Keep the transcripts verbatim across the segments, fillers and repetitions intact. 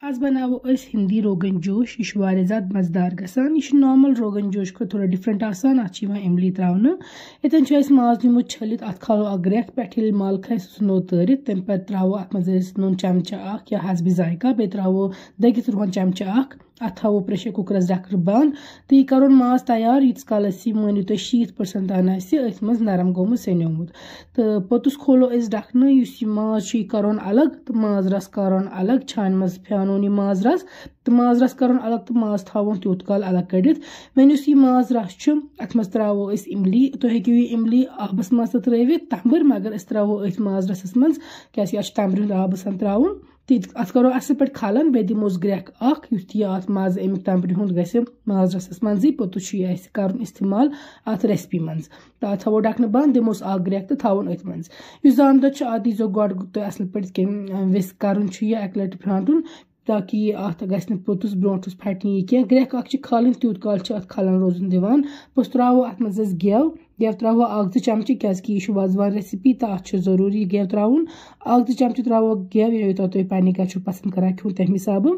آز بناوو أسۍ ہندی روغن جوش۔ یہِ چھُ واریاہ زیادٕ مزٕدار گژھان۔ یہِ چھُ نارمل روغن جوش کھۄتہٕ تھوڑا ڈفرنٹ آسان۔ اَتھ چھِ یِوان اِملی تراونہٕ۔ ییٚتٮ۪ن چھُ اَسہِ ماز نیومُت چھٔلِتھ، اَتھ کھالو اکھ گرٮ۪کھ۔ پٮ۪ٹھٕ ییٚلہِ مَل کھسہِ، سُہ نوٚو تٲرِتھ، تَمہِ پَتہٕ تراوو اَتھ منٛز أسۍ نُن چمچہٕ اکھ یا حسبِ ذائقہ، بیٚیہِ تراوو دٔگِتھ رُہن چمچہٕ اکھ۔ اَتھ تھاوو پریشر کُکرَس ڈَکھنہٕ بنٛد۔ تہٕ یہِ کَرون ماز تیار، ییٖتِس کالَس یہِ، مٲنِو تُہۍ، شیٖتھ پٔرسنٹ تام آسہِ أتھۍ منٛز نرم گوٚمُت، سیٚنیومُت۔ تہٕ پوٚتُس کھولو أسۍ ڈَکھنہٕ، یُس یہِ ماز چھُ، یہِ کَرون الگ تہٕ ماز رَس کَرون الگ، چھانہِ منٛز پھیٛانون یہِ ماز رَس، تہٕ ماز رَس کَرون الگ تہٕ ماز تھاوون تیوٗت کال الگ کٔڑِتھ۔ وۄنۍ یُس یہِ ماز رَس چھُ، اَتھ منٛز ترٛاوو أسۍ اِملی۔ تُہۍ ہیٚکِو یہِ اِملی آبَس منٛز تہِ ترٛٲوِتھ، تَمبٕر، مگر أسۍ ترٛاوو أتھۍ ماز رَسَس منٛز، کیٛازِکہِ اَتھ چھُ تَمبرِ ہُنٛد آب آسان ترٛاوُن۔ تہٕ اَتھ کَرو اَصٕل پٲٹھۍ کھَلَن، بیٚیہِ دِموس گرٛٮ۪کھ اَکھ، یُتھ یہِ اَتھ مَزٕ اَمیُک تَمبرِ ہُنٛد گژھِ مازرَسَس منٛزٕے۔ پوٚتُس چھُ یہِ اَسہِ کَرُن استعمال اَتھ recipe منٛز۔ تہٕ اَتھ تھاوو ڈَکھنہٕ بنٛد، دِموس اَکھ گرٛٮ۪کھ تہٕ تھاوون أتھۍ منٛز۔ یُس زامہٕ دۄد چھُ، اَتھ دیٖزیو گۄڈٕ تُہۍ اَصٕل پٲٹھۍ کَمہِ وِزِ کَرُن چھُ یہِ اَکہِ لَٹہِ پھیٛانٛٹُن، تاکہِ یہِ اَتھ گژھِ نہٕ پوٚتُس برونٛٹھَس پھَٹہِ نہٕ یہِ کینٛہہ۔ گرٛٮ۪کھ اَکھ چھِ کھالٕنۍ، تیوٗت کال چھِ اَتھ کھَلَن روزُن دِوان۔ پوٚتُس ترٛاوو اَتھ منٛز أسۍ گٮ۪و۔ گٮ۪و ترٛاوو اَکھ زٕ چمچہٕ، کیٛازِکہِ یہِ چھُ وازوان recipe تہٕ اَتھ چھُ ضروٗری گٮ۪و ترٛاوُن۔ اَکھ زٕ چمچہٕ ترٛاوو گٮ۪و، یوٗتاہ تُہۍ پنٛنہِ گرِ چھُو پسنٛد کران کھیوٚن، تَمہِ حسابہٕ۔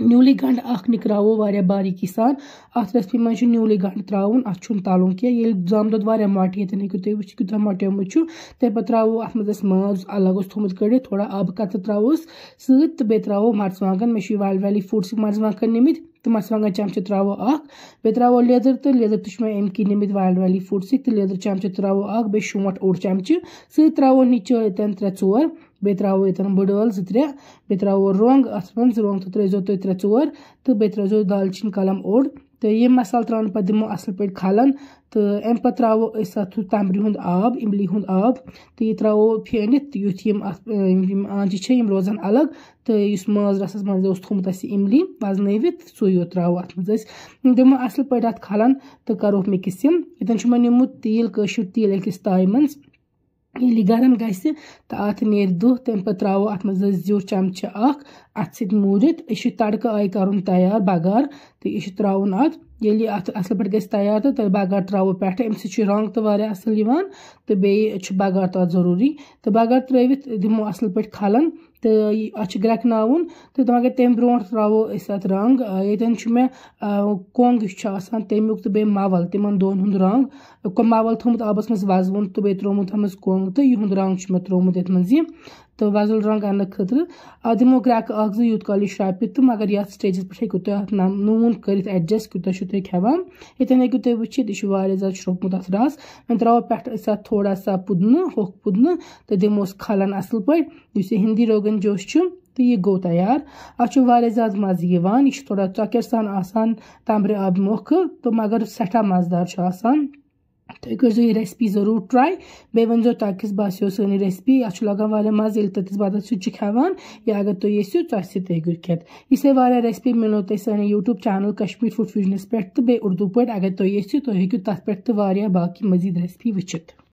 نیوٗلی گنٛڈٕ اَکھ نِکراوو واریاہ باریٖکی سان۔ اَتھ recipe منٛز چھُ نیوٗلی گنٛڈٕ ترٛاوُن، اَتھ چھُنہٕ تَلُن کینٛہہ۔ ییٚلہِ زامہٕ دۄد واریاہ مۄٹہِ، ییٚتٮ۪ن ہیٚکِو تُہۍ وٕچھِتھ، کیوٗتاہ مۄٹیومُت چھُ۔ تَمہِ پَتہٕ ترٛاوو اَتھ منٛز اَسہِ ماز الگ اوس تھوٚمُت کٔڑِتھ، تھوڑا آبہٕ قطرٕ ترٛاووس سۭتۍ، تہٕ بیٚیہِ ترٛاوو مرژٕوانٛگن۔ مےٚ چھُ یہِ Wild Valley Foods-ٕکۍ مرژٕوانٛگن نِمٕتۍ، تہٕ مرژٕوانٛگن چمچہٕ ترٛاوو اَکھ۔ بیٚیہِ ترٛاوو لیٚدٕر، تہٕ لیٚدٕر تہِ چھِ مےٚ اَمہِ کِنۍ نِمٕتۍ Wild Valley Foods-ٕکۍ، تہٕ لیٚدٕر چمچہٕ ترٛاوو اَکھ، بیٚیہِ شونٛٹھ اوٚڑ چمچہٕ۔ سۭتۍ ترٛاوو نِچٲے تَن ترٛےٚ ژور، بیٚیہِ ترٛاوو ییٚتٮ۪ن بٕڈ ٲلہٕ زٕ ترٛےٚ، بیٚیہِ ترٛاوو رۄنٛگ اَتھ منٛز، رۄنٛگ تہٕ ترٛٲیزیو تُہۍ ترٛےٚ ژور، تہٕ بیٚیہِ ترٛٲیزیو دالچیٖن کلم اوٚڑ۔ تہٕ یِم مسالہٕ ترٛاونہٕ پتہٕ دِمو اَصٕل پٲٹھۍ کھلن، تہٕ اَمہِ پتہٕ ترٛاوو أسۍ اَتھ تَمبرِ ہُنٛد آب، اِملی ہُنٛد آب، تہٕ یہِ ترٛاوو پھیٖرِتھ، یُتھ یِم اَتھ، یِم آنٛجہِ چھِ، یِم روزن الگ، تہٕ یُس ماز رَسَس منٛز اوس تھوٚمُت اَسہِ اِملی وزنٲوِتھ، سُے یوت ترٛاوو اَتھ منٛز أسۍ۔ دِمو اَصٕل پٲٹھۍ اَتھ کھلن تہٕ کَرو mix یِم۔ ییٚتٮ۪ن چھُ مےٚ نیوٗمُت تیٖل، کٲشُر تیٖل أکِس تایہِ منٛز۔ ییٚلہِ یہِ گرم گژھِ تہٕ اَتھ نیرِ دُہ، تَمہِ پَتہٕ ترٛاوو اَتھ منٛز أسۍ زیُٹھ چمچہٕ اَکھ اَتھٕ سۭتۍ موٗرِتھ۔ یہِ چھُ تڑکہٕ آیہِ کَرُن تیار بَگار، تہٕ یہِ چھُ ترٛاوُن اَتھ۔ ییٚلہِ یہِ اَتھ اَصٕل پٲٹھۍ گژھِ تیار تہٕ تیٚلہِ بَگار ترٛاوو پٮ۪ٹھٕ، اَمہِ سۭتۍ چھُ رنٛگ تہٕ واریاہ اَصٕل یِوان، تہٕ بیٚیہِ چھُ بَگار تَتھ ضروٗری۔ تہٕ بَگار ترٛٲوِتھ دِمو اَصٕل پٲٹھۍ کھلَن، تہٕ یہِ، اَتھ چھُ گرٛٮ۪کناوُن۔ تہٕ مگر تَمہِ برونٛٹھ ترٛاوو أسۍ اَتھ رنٛگ۔ آ، ییٚتٮ۪ن چھُ مےٚ، آ، کۄنٛگ یُس چھُ آسان، تَمیُک تہٕ بیٚیہِ مَوَل، تِمَن دۄن ہُنٛد رنٛگ۔ کۄ-، مَوَل تھوٚمُت آبَس منٛز وَزوُن تہٕ بیٚیہِ ترٛوومُت اَتھ منٛز کۄنٛگ تہٕ یِہُنٛد رنٛگ چھُ مےٚ ترٛوومُت یَتھ منٛز یہِ۔ تہٕ وۄزُل رنٛگ اَننہٕ خٲطرٕ اَتھ دِمو گرٛٮ۪کہٕ اَکھ زٕ، یوٗت کال یہِ شرٛپہِ تہٕ مگر یَتھ stageس پٮ۪ٹھ ہیٚکِو تُہۍ اَتھ نَم-، نوٗن کٔرِتھ adjust، کوٗتاہ چھُو تُہۍ کھٮ۪وان۔ ییٚتٮ۪ن ہیٚکِو تُہۍ وٕچھِتھ، یہِ چھُ واریاہ زیادٕ شرٛوپمُت اَتھ رَس۔ وۄنۍ ترٛاوو پٮ۪ٹھٕ أسۍ اَتھ تھوڑا سا پُدنہٕ، ہوٚکھ پُدنہٕ، تہٕ دِموس کھلَن اَصٕل پٲٹھۍ۔ یُس یہِ ہِندی روغن جوش چھُ، تہٕ یہِ گوٚو تیار۔ اَتھ چھُ واریاہ زیادٕ مَزٕ یِوان۔ یہِ چھُ تھوڑا ژۄکیر سان آسان، تَمبرِ آبہٕ مۄکھٕ، تہٕ مگر سٮ۪ٹھاہ مَزٕدار چھُ آسان۔ تُہۍ کٔرۍزیو یہِ recipe ضروٗر try۔ بیٚیہِ ؤنۍزیو تۄہہِ کِژھ باسیو سٲنۍ یہِ recipe۔ اَتھ چھُ لَگان واریاہ مَزٕ، ییٚلہِ تُہۍ تِژھ بَتَس سۭتۍ چھِ کھٮ۪وان، یا اگر تُہۍ یژھِو، ژۄچہِ سۭتۍ تہِ ہیٚکِو کھٮ۪تھ۔ یِژھے واریاہ recipe مِلنو تۄہہِ سانہِ YouTube channel Kashmir Food Fusionس پٮ۪ٹھ تہٕ بیٚیہِ اُردو پٲٹھۍ۔ اگر تُہۍ یژھِو، تُہۍ ہیٚکِو تَتھ پٮ۪ٹھ تہِ واریاہ باقٕے مٔزیٖد recipe وٕچھِتھ۔